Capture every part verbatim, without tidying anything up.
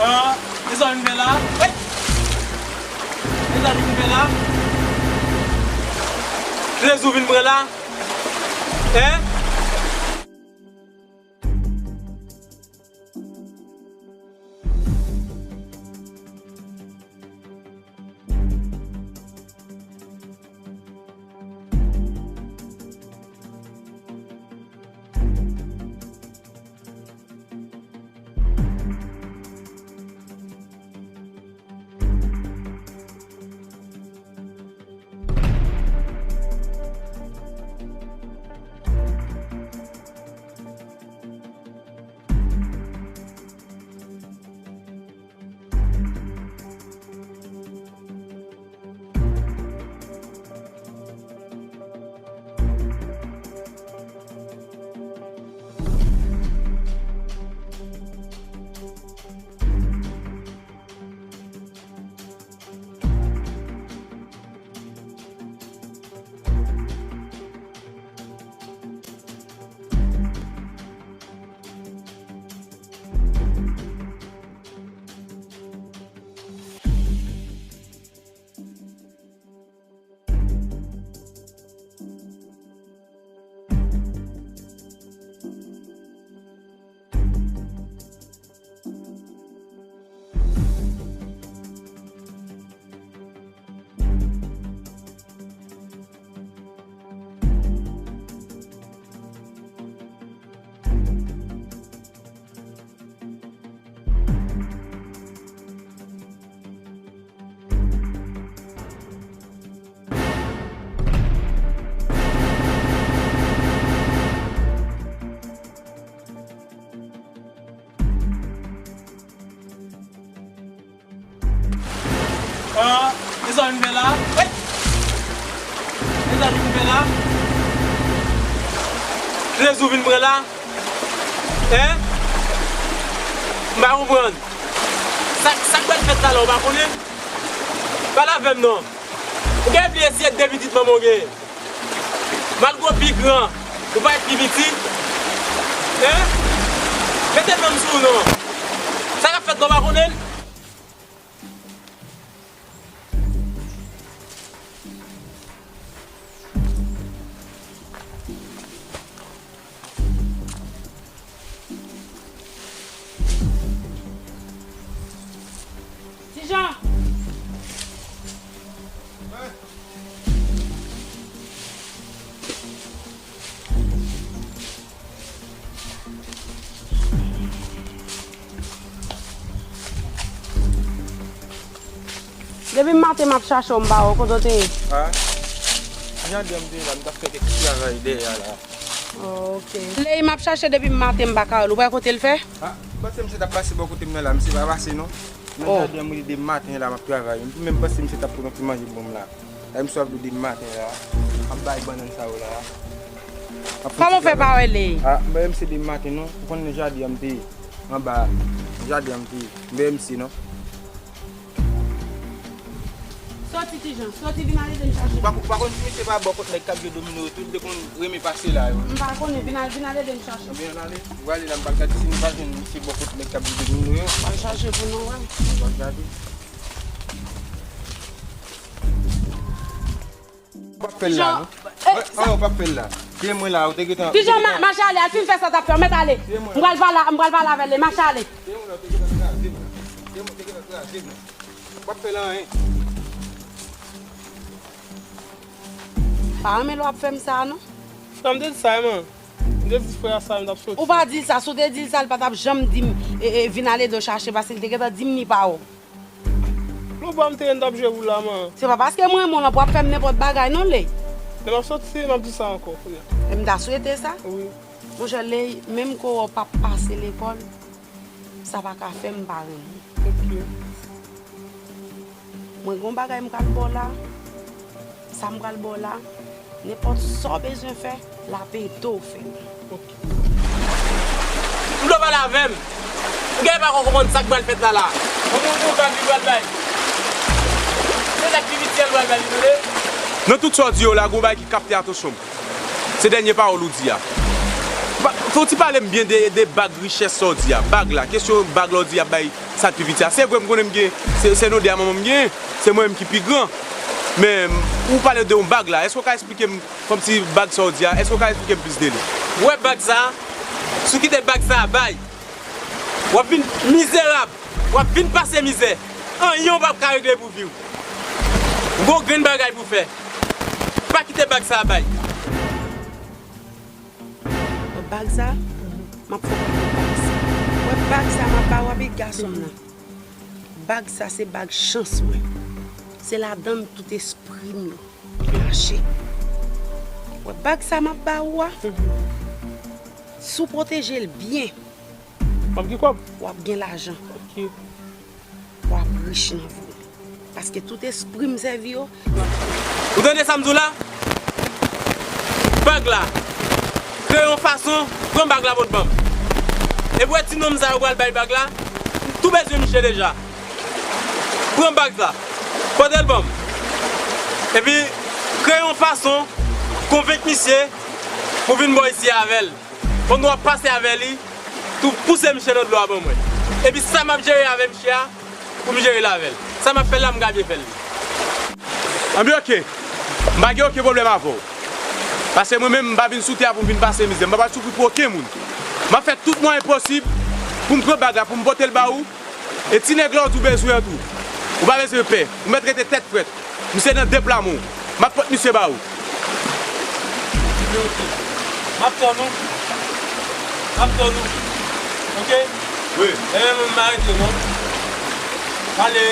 Ah, e sa w vin fè la? Hey! E sa w vin fè la? Trezou vin pran la? Hein? Ah, e sa w vin fè la? Hey! E sa w vin fè la? Trezou vin pran la? Hein? M pa konprann. Sa, sa k pral fèt la la, w pa konnen? Pale avè m non. Ou gen bliye si e de pitit manman w genyen? Malgre w pi gran, ou parèt pi piti. Hein? Mete men m sou ou non. Sa k ap fèt la, w pa konnen l? Ti Jan! Depi maten m ap chache w, m pa wè w, kote w te ye? Ah, jandè m te ye la, m t ap fè kèk ti travay dèyè a la. Oh, ok. Ley m ap chache depi maten m pa ka wè l, ou pa wè kote l fè? Ah, m panse misye t ap pase bò kote m nan la, misye pa pase non. Nan jandè m wi, depi maten la m ap travay. M menm panse misye t ap pran ti manje pou mwen la. Lè m sou ap dou depi maten la. M ap bay bannann sa yo la. Kòman w fè pa wè Ley? Ah, m pa wè misye depi maten non. Ou konn nan jandè m te ye. Anba jandè m te ye. M pa wè misye non. Soti, Ti Jan, soti, vin al ede m chache. Ou pa, ou pa konn si misye pa bò kot nèg k ap jwe domino yo tou, li te konn renmen pase la yo. M pa konnen, vin al, vin al ede m chache. Ebyen, ann ale. Ou ale la, m pral gade si nou pa jwenn misye bò kot nèg k ap jwe domino yo. M al chache pou nou wè. Ou pral gade. Ou p ap fè l la, non? Ti Jan, eh, oh, oh, ou p ap fè l la. Tiye mwen la, ou te gentan. Ti Jan, ma-, mache ale, al fin fè sa w t ap fè, mèt ale. M pral pale, m pral pale avè l, mache ale. Tiye mwen la, ou te gentan kraze m la. Tiye mwen, ou te gentan kraze m la. Ou p ap fè l anyen. Pa renmen lè w ap fè m sa, non. Frè m te di sa, man. M te di frè a sa, m t ap soti. Ou pa di l sa, si w te di l sa, l pa t ap janm di m, e, e, vin al ede w chache, paske l te gentan di m li pa wè w. Lou ba m te ye, m t ap jwe pou la, man. Se pa paske m renmen w lan pou w ap fè m nenpòt bagay, non, Ley. Lè m ap soti, m ap di sa ankò, kounye a. E m ta swete sa. Wi. Monchè, Ley, menm ke w wè w p ap pase lekòl, sa pa ka fè m pa renmen w. Ok. Mwen gen yon bagay m pral ba w la. Sa m pral ba w la, nenpòt sa w bezwen fè, l ap ede w fè l. Ok. M vle w pale avè m. Ou genlè pa ko konprann sa k pral fèt la la. Yon moun pou w pa li pral bay. Se nèg ki piti a l pral bay li, tande? Nan tout sa w di yo la, gen yon bagay ki kapte atansyon m. Se dènye pawòl ou di a. Pa, Fò w ti pale m byen de, de bag richès sa w di a. Bag la, kesyon bag la w di y ap bay sa k pi piti a. Se vre m konnen m gen, se, se non de a manman m gen, se mwen menm ki pi gran. Men, ou pale de yon bag la, èske w ka eksplike m kòmsi bag sa w di a, èske w ka eksplike m plis de li? Ou wè bag sa a? Si w kite bag sa a bay, w ap vin mizerab, w ap vin pase mizè. Anyen w p ap ka regle pou vi w. Ou gon grenn bagay pou w fè. Pa kite bag sa a bay. Bag sa, m ap fè w konnen bag sa. Wè bag sa m ap ba w a, pitit gason m nan. Bag sa se bag chans mwen. Se ladan l tout espri m yo mache. Wè bag sa m ap ba ou a, si w pwoteje l byen, w ap gen kòb, w ap gen lajan. Ok. W ap rich nan vi w. Paske tout espri m sèvi yo. Ou tande sa m di w la? Bag la. Kreye yon fason, pran bag la pou w t ban m. Epi w wè ti nonm sa yo pral bay bag la, m tou bezwen misye deja. Pran bag la. Pote l ban m. Epi, kreye yon fason, konvenk misye pou vin bò isi avè l. Pandan w ap pase avè li, tou pouse misye nan dlo a ban mwen. Epi sa m ap jere avè misye a, pou m jere l avè l. Sa m ap fè l la, m ka byen fè l li. Anben oke. M pa gen okenn pwoblèm avè w. Paske mwen menm, m pa vin sou tè a pou m vin pase mizè. M pa pral soufri pou okenn moun. M ap fè tout mwayen posib pou m pran bag la, pou m pote l ba ou. E ti nèg la w di w bezwen an tou, ou pa bezwen pè. Ou mèt rete tèt frèt. Misye nan de pla men w. M ap pot misye ba ou. M ap tann ou. M ap tann ou. Oke? Wi. E menm mwen m arete non. Ale.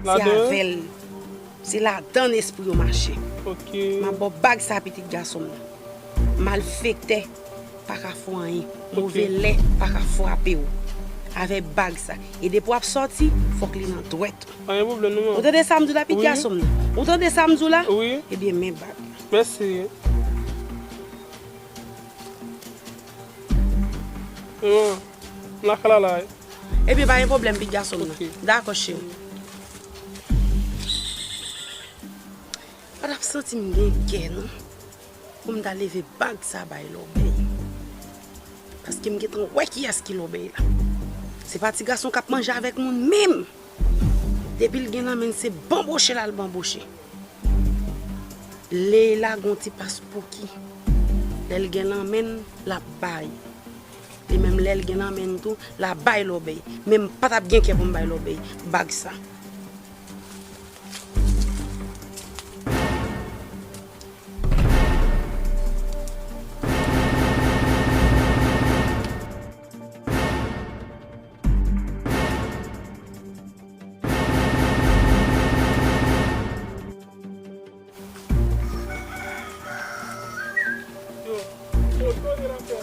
Se avè l. Se ladan l espri yo mache. Ok. M ap ba w bag sa, pitit gason m nan. Malfektè pa ka fè w anyen. Ok. Move lè pa ka frape w. Avè bag sa. E depi w ap sòti, fòk li nan dwèt ou. Pa gen pwoblèm non, manman. Ou tande sa m di w la, pitit gason m nan? Ou tande sa m di w la? Wi. Ebyen, men bag la. Mèsi. Manman, m lakay la la wi. Ebyen, pa gen pwoblèm, pitit gason m nan. Ok. Dakò, cheri. Pa t ap santi m gen kè, non, pou m ta leve bag sa bay lòbèy. Paske m gentan wè kiyès ki lòbèy la. Se pa ti gason k ap manje avèk moun menm. Depi l gen nan men l, se banboche l al banboche. Leila gon ti pas Pouki. Lè l gen nan men l, l ap bay. E menm lè l gen nan men l tou, l ap bay lòbèy. Men m pa t ap gen kè pou m bay lòbèy bag sa. Yo, yo, ki kote n ap fè?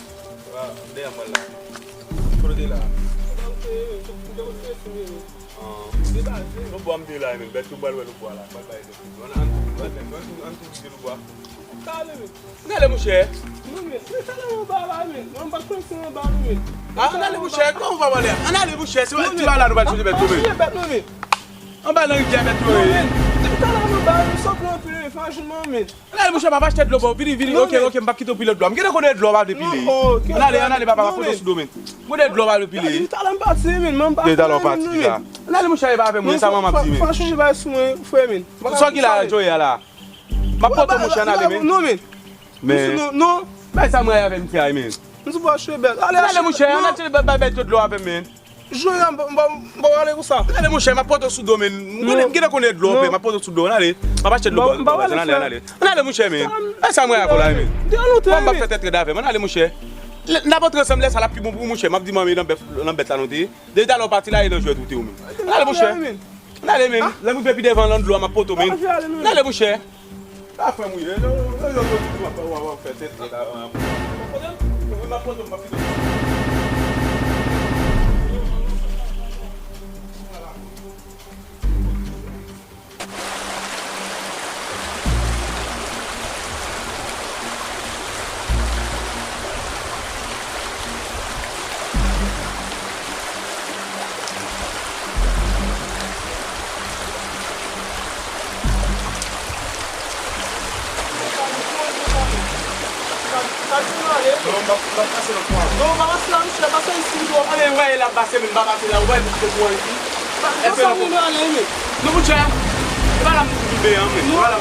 A, dèyè mwen la. Ki kote w te la? Mwen te, mwen te, mwen te, mwen te, mwen te. Ah. Degaje. Lòtbò a m te la, men bèt yo pral wè lòtbò a la. Pral bay lòt yo. Ann, ann, ann, ann, ann tou kite lòtbò a. Sa ale, men. Ann ale, monchè. Non, men. Men sa la anba la, men. Mwen pa t konn se anba, non, men. Ah, ann ale, monchè. Kòman w pa pale? Ann ale, monchè. Se ti bagay la nou pral chanje bèt yo, men. Anba nan rivyè bèt yo ye. Depi talè m anba, men, sa pran anpil refrajman, men. Ann ale, monchè, m ap achte dlo ba w. Vini, vini. Ok, ok, m p ap kite w pile dlo a. M gentan konnen dlo a pa vle pile. Ann ale, ann ale, papa, m ap pote w sou do, men. M konnen dlo a pa vle pile. Depi talè m pati, men, m pa. Depi talè w pati, kisa? Ann ale, monchè, e pa avè mwen, sa manman ap di, men. Fò chanje bagay sou mwen, frè, men. Sa w gen la, Joey a la? M ap pote w, monchè, ann ale, men. Non, men. Men. Non, non. Bay sa mwen avè m fè a, men. M di, bò, cheve bèt. Ale, ale, monchè, ann ale, bay bèt yo dlo avè m, men. Jodi a, m pa, m pa, m pa prale konsa. Ann ale, monchè, m ap pote w sou do, men. M konnen, m gentan konnen dlo, men m ap pote w sou do, ann ale. M ap achte dlo ba w, ann ale, ann ale. Ann ale, monchè, men. Bay sa mwen avè w la, men. Bon, m p ap fè tèt rèd avè m, ann ale, monchè. N ap antre ansanm, lè sa l ap pi bon pou ou, monchè. M ap di manmi nan bèf, nan bèt la nou te ye. Depi talè w pati la, e nan jwèt ou te ou menm. Ann ale, monchè. Ann ale, men. Lè m rive pi devan, nan dlo a, m ap pote w, men. Ann ale, monchè. A, frè m, wi. Yo, yo, yo, yo, w ap, w ap, w ap fè tèt, tèt, a, a, m ap pote w, m ap pote w, m ap kite w. Non, pa pase la, monchè, pase isi, non. Ale, ou wè, l ap pase, men pa pase la, ou wè, li te pran isi. Èske nou konprann? Non, monchè, e pa la m tou vin benyen an, men. Non, pa la.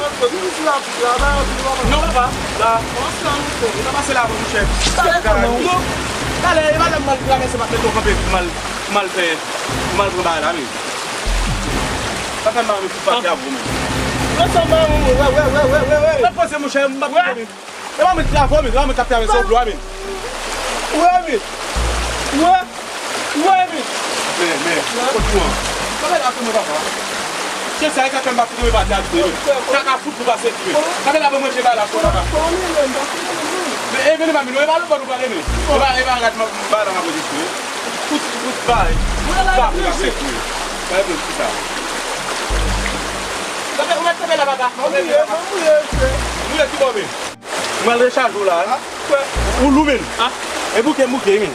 Non, papa, la. Pa pase la, monchè. Non. Ale, e pa la m mal travèse, m ap mete w kanpe pou m al, pou m al fè, pou m al pran bagay la, men. Pa fè mal, men, pou pase avè w, men. Wè, wè, wè. Mwen poze, monchè, m ap pase, men. E pa mwen ki lave w, men, e pa mwen k ap travèse w dlo a, men. Wè, men. Wè. Wè, men. Men, men, kot ou an? Kòman l ap fè mwen, papa? Se sa, e ka fè m pa fout mwen pati a tou, men. Sa ka fout pou pase tou, men. Sa fè la pou manje ba la, papa. Men, e, men, men, e pa lòt bò nou prale, men. E pa, e pa gad mwen, ba la, mwen poze tou, men. Fout, fout, bay. Sa pou pase tou, men. Bay, men, ki sa? Ou mèt kanpe la, papa. Ou mèt kanpe la, papa. Mouye, mouye, mouye. Mouye ki bò, men? Mwen al rechaje w la, wi. Ou lou, men. E bouke m bouke, men.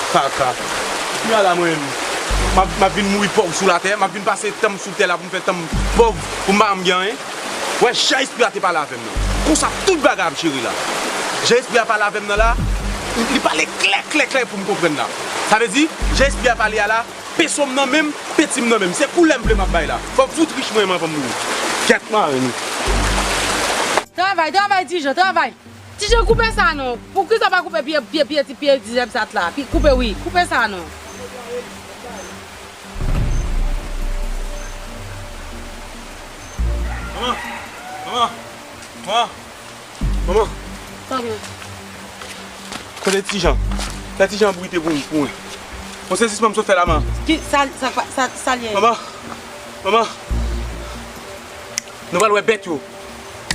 Kaka. Kounye a la, mwen menm, m ap, m ap vin mouri pòv sou latè, m ap vin pase tan m sou tè la pou m fè tan m pòv, pou m pa janm gen anyen. Wè jan espri a te pale avè m nan. Konsa tout bagay ap jere la. Jan espri a pale avè m nan la, li, li pale klè, klè, klè pou m konprann la. Sa vle di, jan espri a pale a la, peso m nan menm, penti m nan menm. Se koulè m vle m ap bay la. Fòk fout rich mwen menm anvan m mouri. Kèt mare nou. Travay, travay, Ti Jan, travay. Ti Jan, koupe sa non. Poukisa w pa koupe pye, pye, pye, ti pye ti zèb sa t la? Pi, koupe wi, koupe sa non. Manman, manman, manman, manman. Sa gen? Kote Ti Jan? Fè Ti Jan brite pou, pou mwen. Yon sezisman m sot fè la, manman. Ki, sa, sa, sa, sa l ye? Manman, manman. Nou pral wè bèt yo.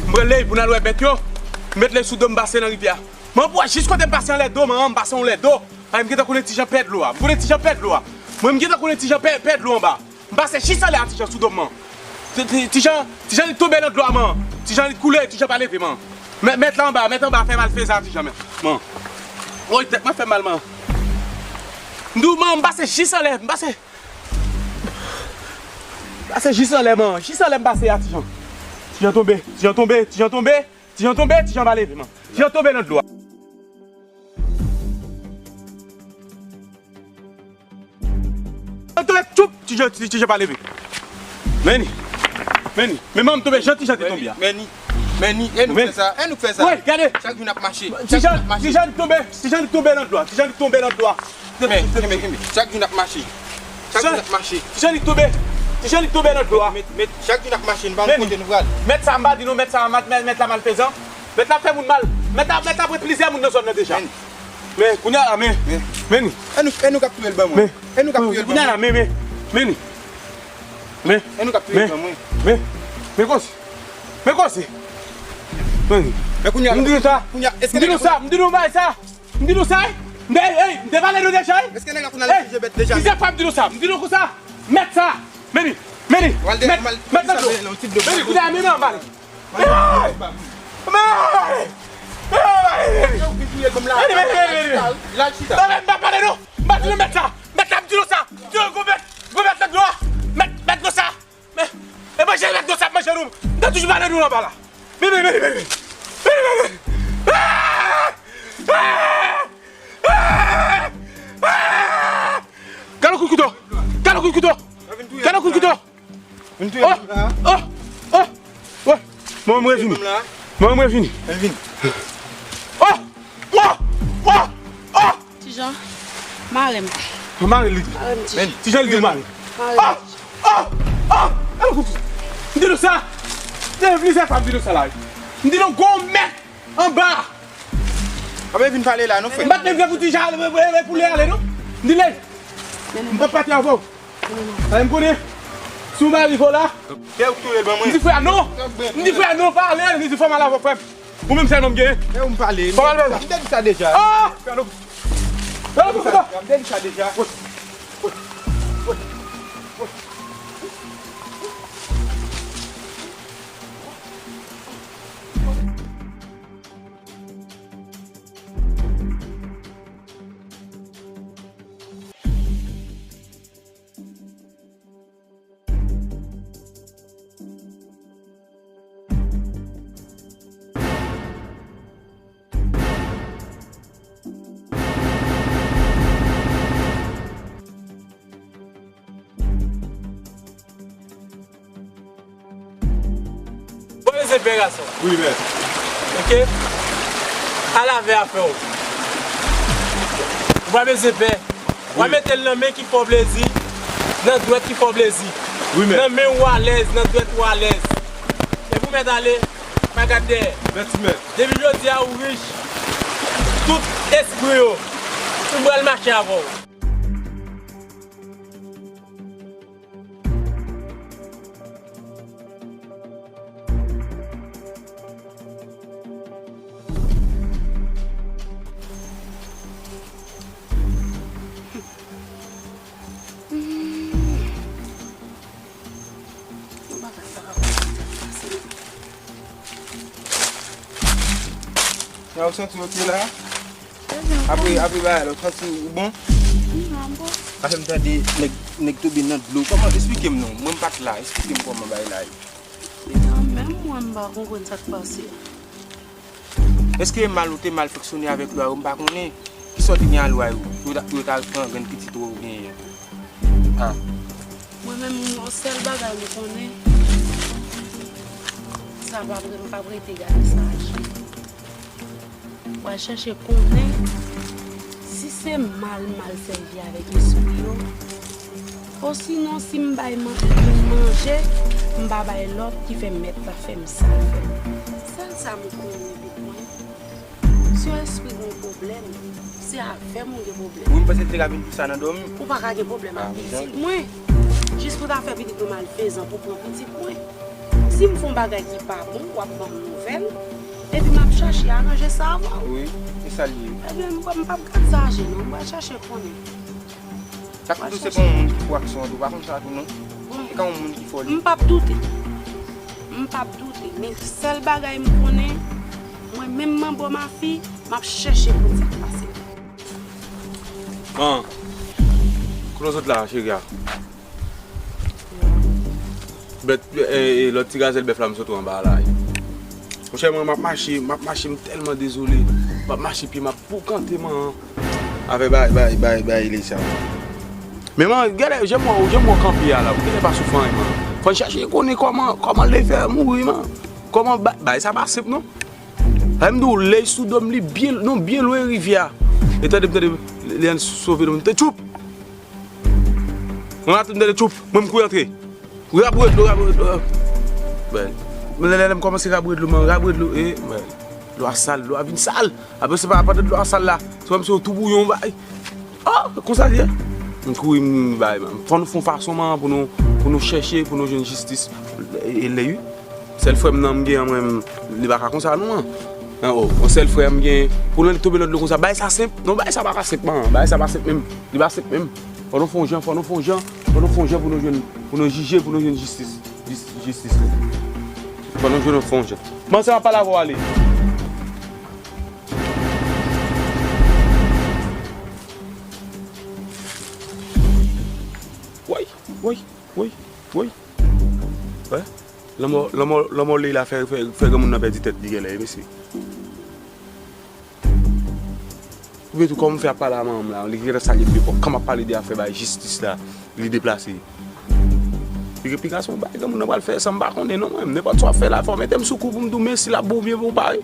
M pran lèy pou n al wè bèt yo. M met lèy sou do m pase nan rivyè a. Mwen pou wè jis kote m pase anlè do, manman, m pase anlè do. Ay, m gentan konnen Ti Jan pè dlo a. M konnen Ti Jan pè dlo a. Mwen, m gentan konnen Ti Jan pè, pè dlo anba. M pase jis anlè a, Ti Jan sou do m, man. Ti, Ti, Ti Jan, Ti Jan li tonbe nan dlo a, man. Ti Jan li koule, Ti Jan pa leve, man. Mèt, mèt la anba, mèt anba, fè malfezan a Ti Jan, man. Man. Woy, tèt mwen fè mal, man. M di w, man, m pase jis anlè, m pase. Pase jis anlè, man. Jis anlè m pase a, Ti Jan. Ti Jan tonbe, Ti Jan tonbe, Ti Jan tonbe. Ti Jan tonbe, Ti Jan pa leve, man. Ti Jan tonbe nan dlo a. An tonbe, tchoup, Ti Jan, Ti, Ti Jan pa leve. Men ni. Men ni. Men manman tonbe, jan Ti Jan te tonbe a. Men ni. Men ni. E nou k fè sa. E nou k fè sa. Wi, gade. Chak jou n ap mache. Ti Jan, Ti Jan tonbe, Ti Jan tonbe nan dlo a. Ti Jan tonbe nan dlo a. Men, men, men, men. Chak jou n ap mache. Chak jou n ap mache. Ti Jan tonbe. Ti Jan tonbe nan dlo a. Met, met, met. Chak jou n ap mache, n pa konn kote nou pral. Mèt sa, m pa di nou, mèt sa, mèt, mèt, mèt la malfezan. Mèt la fè moun mal. Mèt la, mèt la pran plizyè moun nan zòn nan deja. Men. Men, kounye a la, men. Men. Men ni. E nou, e nou k ap touye l ban mwen. Men. E nou k ap touye l ban mwen. Kounye a la, men, men. Men ni. Men. E nou k ap touye l ban mwen. Men. Men koze. Men koze. Men ni. Men kounye a la. M di nou sa. Kounye a, èske nèg la... M di nou sa, m di nou bagay sa. M di nou sa, wi. M te, ey, m te pale nou deja, wi. Èske nèg la konn al jije bèt deja? Plizyè fwa m di nou sa. M di nou konsa. Mèt sa. Men ni. Men ni. Mèt, mèt nan dlo. Men ni, kounye a, men nan anba li. Men ni. Men ni. Men ni. Men ni, men ni, men ni. Mèt, m pa pale nou. M pa di nou mèt sa. Mèt la, m di nou sa. M di nou gwo mèt. Gwo mèt nan dlo a. Mèt, mèt dlo sa. Men, e manje mèt dlo sa ap manje nou. M te toujou pale nou anba la. Men, men, men, men, men. Men, men, men, men. Ah! Ah! Ah! Ah! Gade kout kouto. Gade kout kouto. Gade kout kouto. Oh! Oh! Oh! Oh! Mwen, mwen vini. Mwen, mwen vini. Mwen vini. Oh! Oh! Oh! Oh! Ti Jan, mare m. Mare li. Mare m, Ti Jan. Ti Jan li di mare. Mare m. Oh! Oh! Oh! Gade kout kouto. M di nou sa. M di nou plizyè fwa, m di nou sa la. M di nou gwo mèt anba. Ape vin pale la, non, frè. M pa t menm vle pou Ti Jan ale, pou li ale, non. M di l, m p ap pati avè w. Sa m konnen, si w mari fò la. Kè w touye l ban mwen. M di frè, non. M di frè, non, pa ale, li di fò m al avè w, frè m. Ou menm sèl non m genyen. Kè w m pale. Fò m al avè w. M te di sa deja. Ah! Fè nou. Fè nou. M te di sa deja. Leve gason. Wi, mèt. Oke? Al avè afè w. Ou pa bezwen pè. Ou pa mete l nan men ki fè w plezi, nan dwèt ki fè w plezi. Wi, mèt. Nan men ou alèz, nan dwèt ou alèz. Epi w mèt ale, pa gad dèyè. Mèsi, mèt. Depi jodi a ou rich, tout espri yo, yo pral mache avè w. Yon bagay pa ka konprann sa k pase non. Jan w santi w oke la? Apre, apre bagay la, w santi w bon? M bon. Paske m tande nèg, nèg tonbe nan dlo. Kòman? Esplike m non. Mwen m pa t la. Esplike m kòman bagay la ye. Menm mwen m pa konprann sa k pase. Èske mal ou te mal fonksyone avèk lwa yo, m pa konnen. Kisa w te gen a lwa yo? Pou yo ta, pou yo ta pran grenn pitit ou genyen an. Ah. Mwen menm, yon sèl bagay m konnen, sa pa vre, m p ap rete gade sa aji. Pral chèche konnen si se mal m al sèvi avèk espri yo, osinon si m bay man-, moun manje, m pa bay lòt ki fè mèt la fè m sa l fè m. Sèl sa m konnen, pitit mwen. Si yon espri gen yon pwoblèm, se avè m ou gen pwoblèm. Wi, m panse l te ka vin pou sa nan dòmi. Ou pa ka gen pwoblèm ak pitit mwen. Jis pou ta fè pitit mwen malfezan pou pran pitit mwen. Si m fè yon bagay ki pa bon, w ap ban m nouvèl. Epi m ap chache aranje sa avè w. Wi, e sa l ye. Ebyen, m p ap gad sa aje non. M pral chache konnen. Sa k tou se pa yon moun ki fò ak son an tou, pa konn sa tou non. E ka yon moun ki fò li. M p ap doute. M p ap doute. Men sèl bagay m konnen, mwen menm manbo mafi, m ap chèche konn sa k pase. An, kote w sot la, cheri a? Bèt, e, e, lòt ti gazèl bèf la, m sot anba la. Monchè, mwen, m ap mache, m ap mache, m tèlman dezole. M ap mache, pye m ap boukante, man. Avè bay, bay, bay, bay, Elisa. Men, man, gade, jan m wè w, jan m wè w kanpe a la, ou genlè pa sou fè anyen, man. Fò n chache konnen kòman, kòman Ley fè mouri, man. Kòman bay, bay sa pa senp, non. Ay, m di w, Ley sou do m, li byen, non, byen lwen rivyè a. E tande, m tande, li ann sove do m, te tchoup! Mwen ap tande tande tchoup, mwen m kouri antre. Rabwe dlo, rabwe dlo. Bèl. Men lè, lè, lè m kòmanse rabwe dlo, mwen rabwe dlo, e, bèl. Dlo a sal, dlo a vin sal. Apre se pa pandan dlo a sal la, se kòmsi yon tou bouyon bay. Oh, konsa l ye. M kouri m bay, man. Fò nou fè yon fason, man, pou nou, pou nou chèche, pou nou jwenn jistis. E, e lè wi. Sèl frè m nan m gen an mwen, li pa ka konsa non, man. An, oh, yon sèl frè m gen, pou l tonbe nan dlo konsa, bagay sa senp. Non, bagay sa pa ka senp, man. Bagay sa pa senp menm. Li pa senp menm. Fò nou fè yon jan, fò nou fè yon jan, fò nou fè yon jan pou nou jwenn, pou nou jije, pou nou jwenn jistis. Jis-, jistis la. Fò nou jwenn fè yon jan. Kòman se m ap pale avè w ale? Woy, woy, woy, woy. Wè? Lanmò, lanmò, lanmò Ley la fè, fè, fè granmoun nan pèdi tèt li genlè, wi, mesye. Ou vle tou kòman m fè ap pale a manman m la, li gentan salye m de fwa, kòman m ap pale de afè bay jistis la, li deplase. Pi, pi gason bay granmoun nan pral fè sa m pa konnen non mwen, nenpòt sa w ap fè la, fò w mete m sou kou pou m di w mèsi l ap bon byen pou w pare.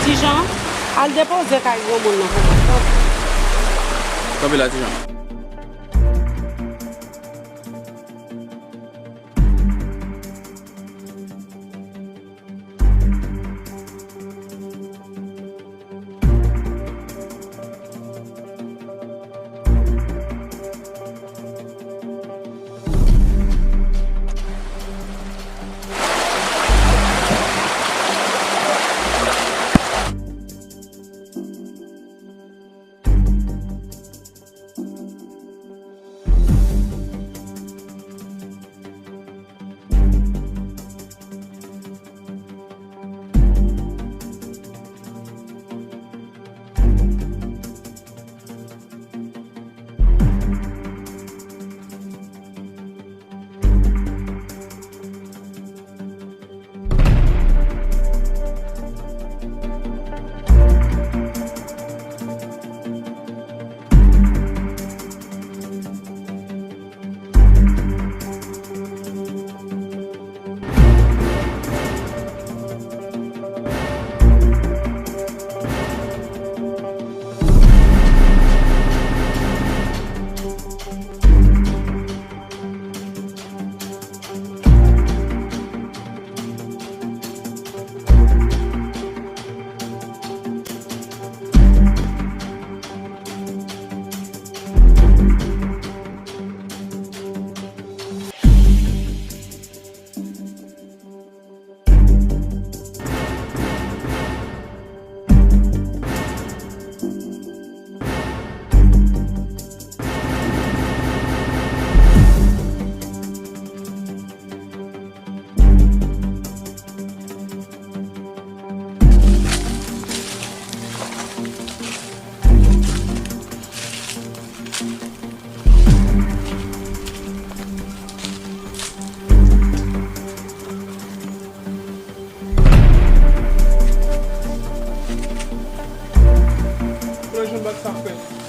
Ti Jan, al depoze kay granmoun nan pou mwen, tanpri. Kanpe la, Ti Jan.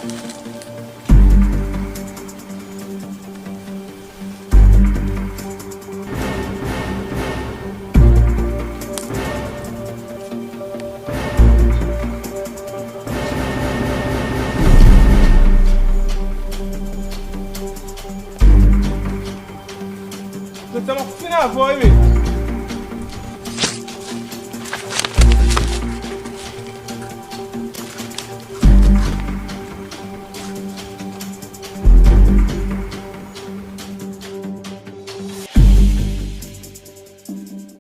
Doktè, m ap fin avè w, wi.